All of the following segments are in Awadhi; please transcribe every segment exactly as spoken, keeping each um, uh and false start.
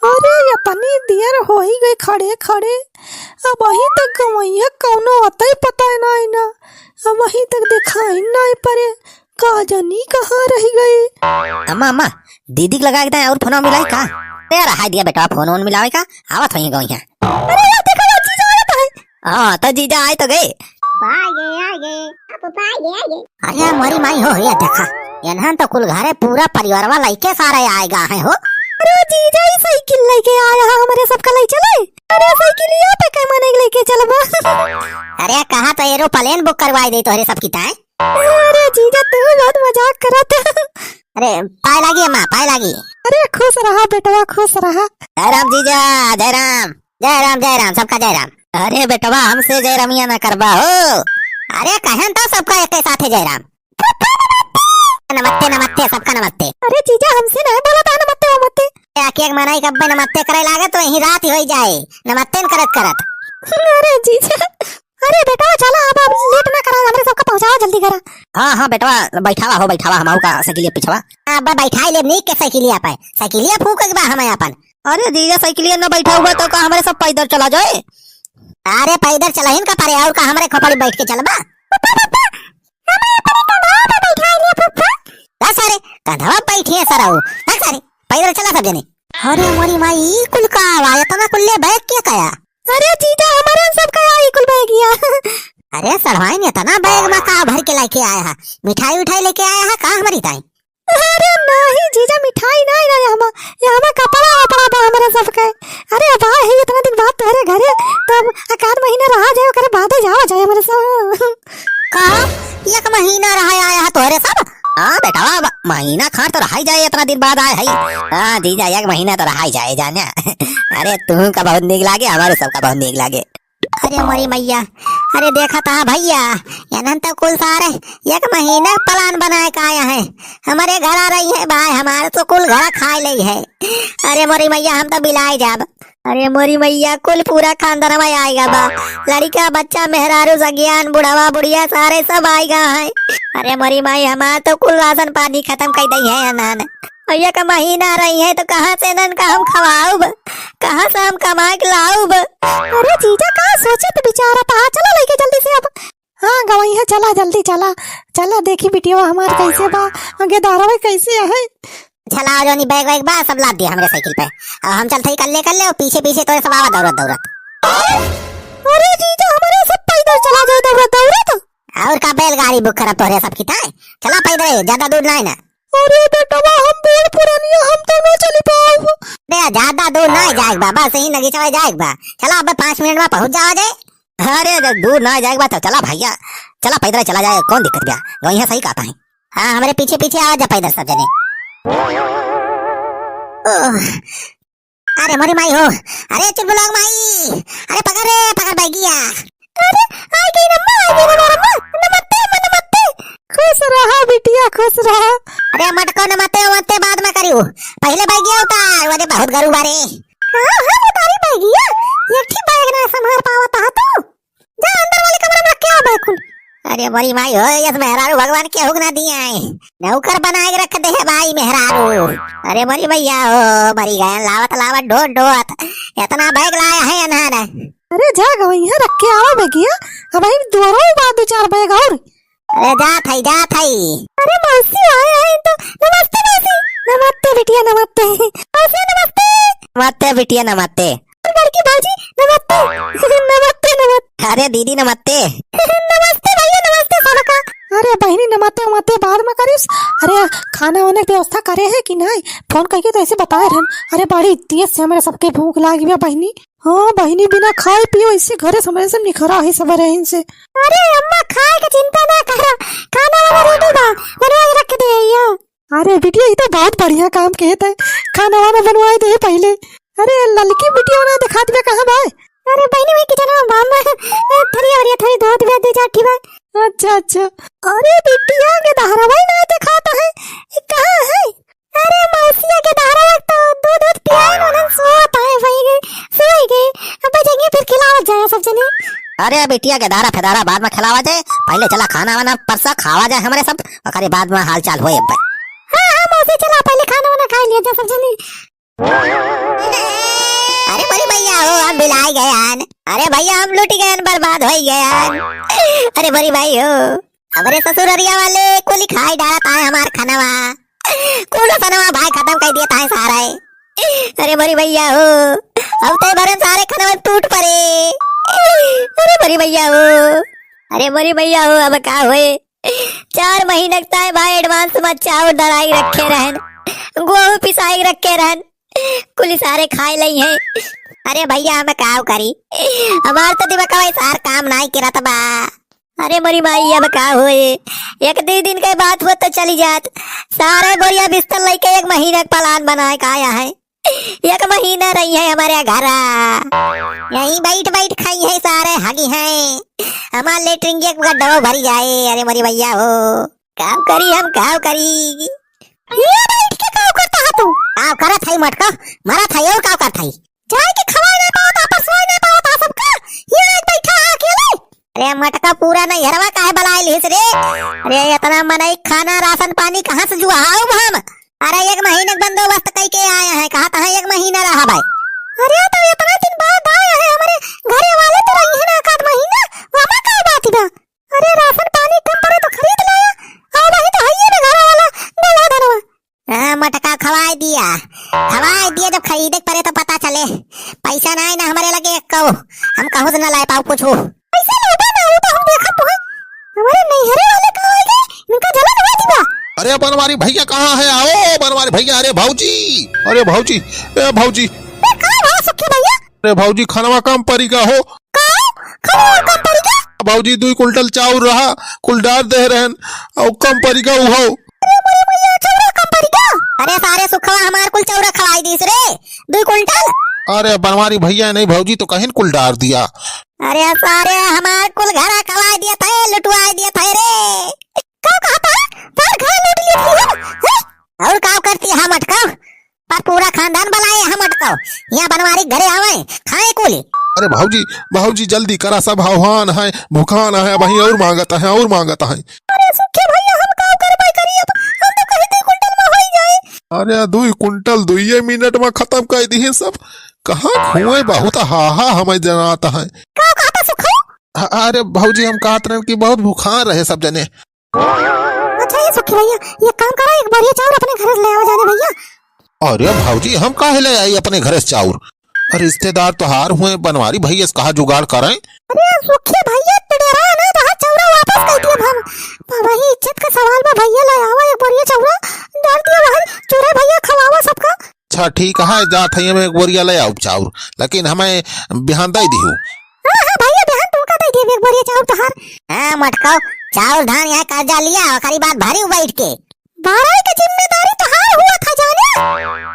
अरे, अपनी देर होइ गए खड़े खड़े, अबहीं तक गवइया कउनो अतई पता नाहीं ना, अबहीं तक देखाइन नाहीं परे, का जानी कहाँ रहि गए। अम्मा, अम्मा, दीदी के लगाए के दाएँ अउर फोनवा मिलाई का? अरे यार, हाय दिया बेटवा, फोन वोन मिलावे का, आवत होइहैं गवइया। अरे यार, देखा यार, जीजा आवत है। हाँ, तो जीजा आए तो गए। पापा आ गए, आ गए, पापा आ गए, आ गए। अरे मोरी माई हो, ये देखा, इन्हन तो कुल घरे पूरा परिवारवा लइके सारे आए गा हैं हो। अरे जीजा, ई साइकिल लइके आया है, हमरे सबका लइ चले। अरे साइकिलिया पे कै मने लइके चलबा? अरे कहा तो aeroplane book करवाए दे तोहरे सबकी ताए। अरे जीजा, तू बहुत मजाक करत। अरे पाए लागी अम्मा, पाए लागी। अरे खुश रहा बेटवा, खुश रहा। जय राम जीजा, जय राम। जय राम, जय राम, सबका जय राम। अरे बेटवा, हमसे जय रमिया ना करबा हो। अरे कहन तो सबका एक साथे जय राम। नमस्ते, नमस्ते, सबका नमस्ते। अरे जीजा, हमसे नहीं बोला था नमस्ते वमस्ते। एक एक मनाई कब्बे नमस्ते करे लागे तो यहीं रात ही होइ जाए, नमस्ते न करत करत। अरे जीजा, अरे बेटवा, चला अब, अब late ना करा, हमरे सबका पहुँचावा जल्दी करा। हाँ, हाँ बेटवा, बैठावा हो, बैठावा, हम आऊ का साइकिलिया पिछवा। अब बैठाई ले नीक के साइकिलिया पे, साइकिलिया फूक एक बा हमें अपन। अरे जीजा, साइकिलिया न बैठाउबा तो का हमरे सब पैदल चला जाए? अरे पैदल चलहिन का परे, अउर का हमरे खोपड़ी बैठ के चलबा? पप्पा, पप्पा, हमें अपने कंधवा पे बैठा लिया पप्पा। बस अरे, कंधवा पे बैठी है सरऊ। बस अरे, पैदल चला सब जने। अरे मोरी माई, ई कुल का आवा, इतना कुल ले बैग के काया? अरे जीजा, हमरे सब का आई कुल बैगिया। अरे सड़वाइन, इतना बैग में का भर के लेके आया है? मिठाई उठाई लेके आया है का हमरी ताई? अरे नाही जीजा, मिठाई नाही ना, यहाँ, यहाँ कपड़ा वपड़ा बा हमरे सबके। अरे अब आए ही इतना दिन बाद तोहरे घरे, तब एक आध महीना रहा जाए, ओकरे बादे जावा जाए हमरे सब। का? एक महीना रहा आया है तोहरे सब? हाँ बेटवा, अब महीना खान तो रहा ही जाए, इतना दिन बाद आए है। हाँ जीजा, एक महीना तो रहा ही जाए जाने। अरे तू का बहुत नीक लागे, हमरे सबका बहुत नीक लागे। अरे मोरी मैया, अरे देखा था भैया, इन्हन तो कुल सारे एक महीना plan बनाए का आया है। हमरे घरा रही है भाई, हमारे तो कुल घरा खाए लई है। अरे मोरी मैया, हम तो बिलाए जाब। अरे मोरी मैया, कुल पूरा खानदान में आएगा बा। लड़िका, बच्चा, मेहरारू, सगियान, बुढ़वा, बुढ़िया, सारे सब आएगा है। अरे मोरी माई, हमार तो कुल राशन पानी खतम कर दई है इन्हन। अउर एक महीना रही है तो कहाँ से इन्हन का हम खवाउब? कहाँ से हम कमा के लाउब? अरे जीजा, का सोचत बिचारा पहा, चला लइके जल्दी से अब। हाँ, गवइया, चला जल्दी चला, चला देखी बिटिया हमार कैसे बा, आगे दारवा कैसे है। चला, जौनी बैग वैग बा सब लाद दिया हमरे साइकिल पे। अब हम चलत ही कल्ले कल्ले, अउर पीछे पीछे तोरे सब आवा दौड़त दौड़त। अरे जीजा, हमरे सब पैदल चला जाए दौड़त दौड़त। अउर का बैलगाड़ी book करब तोहरे सब की ताई? चला पैदल, ज्यादा दूर नाई ना। अरे बेटवा, हम बूढ़ पुरनिया, हम तो ना चली पाउब। अरे ज्यादा दूर नाई जाए के बा, बस यहीं नगीचा में जाए के बा। चला, अबे पाँच मिनट में पहुँच जावा जाए। अरे अगर दूर नाई जाए के बा तो चला भैया, चला पैदल चला जाए, कौन दिक्कत बा? गवइया सही कहत है। हाँ, हमरे पीछे पीछे आवा जा पैदल सब जने। ओह, अरे मोरी माई हो, अरे चुलबुलाग माई, अरे पकड़ रे, पकड़ बैगिया। अरे, आ गई अम्मा, आ गई अम्मा, नमस्ते अम्मा, नमस्ते। खुश रहा बिटिया, खुश रहा। अरे मटको, नमस्ते वमस्ते बाद में करियो, पहिले बैगिया उतार, वदे बहुत गरू बारे। हाँ, हाँ, उतारी बैगिया, एक ही बैग ना संभाल पावत हा तू। जा अंदर वाले कमरा में रख के आवा बैग कुल। अरे मोरी माई हो, यस मेहरारू भगवान केहू के ना दिया है। नौकर बनाए के रख दे है भाई मेहरारू। अरे मोरी मैया हो, मरी गए लावत लावत ढोत ढोत। इतना बैग लाया है इन्हन। अरे जा गवइया, रख के आवा बैगिया। अब भाई दोरो बा दो चार बैग अउर। अरे जात है, जात है। अरे मौसी आए हैं तो नमस्ते मौसी। नमस्ते बिटिया, नमस्ते। मौसी नमस्ते। नमस्ते बिटिया, नमस्ते। बड़की भौजी, नमस्ते। नमस्ते, नमस्ते। अरे दीदी, नमस्ते। नमस्ते भैया, नमस्ते सबका। अरे बहिनी, नमस्ते, नमस्ते बाद में करिस। अरे खाना वाना के व्यवस्था करे है कि नाई? फोन करके तो ऐसे बताए रहन। अरे बड़ी तेज से हमरे सबके भूख लागी बा बहिनी। हाँ बहिनी, बिना खाए पिए ऐसे घरे से हमरे सब निखरा है सब रहन से। अरे अम्मा, खाए के चिंता ना करा, खाना वाना ready बा, बनवा के रख दे भैया। अरे बिटिया, ई तो बहुत बढ़िया काम किहे तै, खाना वाना बनवाए दे पहिले। अरे ललकी बिटिया ना दिखात बे, कहाँ बा? अरे बहिनी, वही किचन में बा, ए, थरिया वरिया थोड़ी धोत बे, दो चार ठी बा। अच्छा अच्छा। अरे बिटिया के दहरवा ना दिखात है, ई कहाँ है? अरे मौसिया के दहरवा तो दूध दूध पियाए, उन्हन सोत है, वही के, सोए के, अब बजेंगे फिर खिलावत जाए सब जने। अरे बिटिया के दहरा फेदारा बाद में खिलावा जाए, पहिले चला खाना वाना परसा खावा जाए हमरे सब, ओकरे बाद में हाल चाल होए अब। हाँ, हाँ, मौसी, चला, पहिले खाना वाना खाए लिया जा, सब जने। गयान। अरे भइया, हम लुटि गयान, बर्बाद होइ गयान। अरे मोरी माई हो, हमरे ससुररिया वाले कुलि खाइ डारत आए हमार खनवा। कुल सनवा भाई खतम कइ दियत आए सारे। अरे मोरी मइया हो, अब तइ भरन सारे खनवा टूट परे। अरे मोरी मइया हो, अरे मोरी मइया हो, अब का होए? चार महीना के ताई भाई advance मा चाउर दराइ रखे रहन, गोहूँ पिसाइ रखे रहन, कुलि सारे खाइ लइहैं। अरे भइया, हम काउ करी, हमार तो दिमाग सार काम नाहीं किरत बा। अरे मोरी माई, अब का होए? एक दुइ दिन के बात होत तो चली जात, सारे बोरिया बिस्तर लइके एक महीना के plan बनाइ के आया है। एक महीना रहिहैं हमरे घरा, यहीं बइठ बइठ खइहैं, सारे हगिहैं, हमार लेटरिन एक गड्ढो भरि जाए। अरे मोरी मइया हो, काउ करी हम, काउ करी? ये बइठ के काउ करत हा तू? काउ करत हई मटका, मरत हई अउर काउ करत हई? जाइ के खवाइ नाहीं पावत हा, परसवाइ नाहीं पावत हा सबका, ये आज बइठा हा अकेले। अरे मटका, पूरा नइहरवा काहे बलाइ लिहिस रे? अरे एतना मनई खाना रासन पानी कहाँ से जुआउब हम? अरे एक महीना के बंदोबस्त कइके आया है, कहत है एक महीना रहबै। अरे तो एतना दिन बाद आया है, हमरे घरे वाले तो रहिहैं ना एक आध महीना, वहमा का बात बा? अरे रासन पानी कम परे तो खरीद लाया, अउ वही तो हइये ना घरा वाला, गला धनवा। हाँ, मटका खवाइ दिया, खवाइ दिया, जब खरीदे के परे तो पता चले। पइसा नाहीं ना हमरे लगे एक्कउ, हम कहूँ से ना लाइ पाउब कुछू। पइसा लौटे ना हो तो हम देखत तो है, हमरे नइहरे वाले का होइ गए, इनका जलन होइ दिबा। अरे बनवारी भइया कहाँ है? आओ बनवारी भइया, अरे भउजी, अरे भउजी, ए भउजी। ए, का भा सुखी भइया? अरे भउजी, खनवा कम परि गा हो। का? खनवा कम परि गा? भउजी, दुइ कुंटल चाउर रहा, कुल डार देहे रहन, अउ कम परि गा उहउ। अरे मोरे मइया, चउरा कम परि गा? अरे सारे सुखवा हमार कुल चउरा खवाइ दिहिस रे, दुइ कुंटल। अरे बनवारी भइया नहीं भउजी, तो कहिन कुल डार दिया। अरे सारे हमार कुल घरा खवाइ दिया था, लुटवाइ दिया था रे। का कहत हा? तोर घर लूट लिया था हम, हैं? अउर का करती हा मटका? पर पूरा खानदान बलाए हा मटका। यहाँ बनवारी घरे आवै, खाए कुली। अरे भउजी, भउजी जल्दी करा, सब हउहान है, भुखान है, वहीं अउर माँगत है, अउर माँगत है। अरे सुखी भइया, हम का करबै करी अब? हम तो कही दुइ कुंटल मा होइ जाए। अरे दुइ कुंटल दुइये मिनट मा खतम कइ दिहे सब। कहाँ खुए बहुत हाहा हमें जनात है। का कहत हा सुखा? अ-, अरे भउजी, हम कहत रहन कि बहुत भुखान रहे सब जने। अच्छा ये सुखी भइया, एक काम करा, एक बोरिया चाउर अपने घरे से लइ आवा जाने भइया। अरे भउजी, हम काहे लइ आई अपने घरे से चाउर? अरे रिस्तेदार तोहार हुए, बनवारी भइया से कहा जुगाड़ करैं। अरे सुखी भइया, तू डेरा ना, तोहार चउरा वापस कइ दिया हम। वही इज्जत का सवाल बा भइया, लइ आवा एक बोरिया चउरा, डार दिया वही चूरे भइया, खवावा सबका। अच्छा ठीक है, जात है, हम एक बोरिया लइ आउब चाउर, लेकिन हमें बिहान दइ दिहु। हाँ, हाँ, भइया, बिहान तुमका दइ दिहु एक बोरिया चाउर तोहार। हाँ, मटकउ, चाउर धान यहाँ कर्जा लिया, ओकरी बाद भरिउ बइठ के। भरइ के जिम्मेदारी तोहार हुआ था जाने।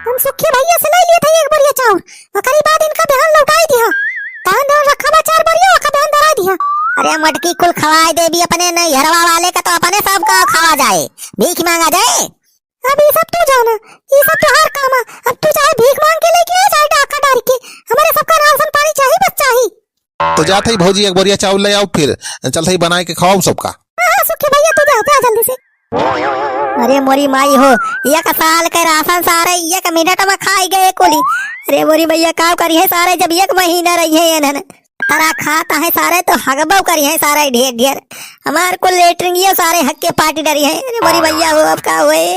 हम सुखी भइया से लइ लिए थे एक बोरिया चाउर, ओकरी बाद इनका बिहान लौटाइ दिहा। धान धान रखा बा चार बोरिया, ओका बिहान दराइ दिहा। अरे मटकी कुल खवाइ देबी अपने नइहरवा वाले का, तो अपने सबका खवा जाए, भीख माँगा जाए। अब ई सब तू जाना, ई सब तोहार काम है। अब तू चाहे भीख माँग के लइके आ, चाहे डाका डारि के, हमरे सबका रासन पानी चाही, बस चाही। तो जात हई भउजी, एक बोरिया चाउर लइ आउब, फिर चलत हई बनाइ के खवाउब सबका। हाँ, हाँ, सुखी भइया, तू जा, जा जल्दी से। अरे मोरी माई हो, एक साल के रासन सारे एक मिनट मा खाइ गए कुली। अरे मोरी मइया, का करिहैं सारे, जब एक महीना रहिहैं एनहन। तरा खात है सारे तो हगबउ करिहैं सारे ढेर ढेर। हमार कुल लेटरिंगियो सारे हग के पाटी डरिहैं। अरे मोरी मइया हो, अब का होए?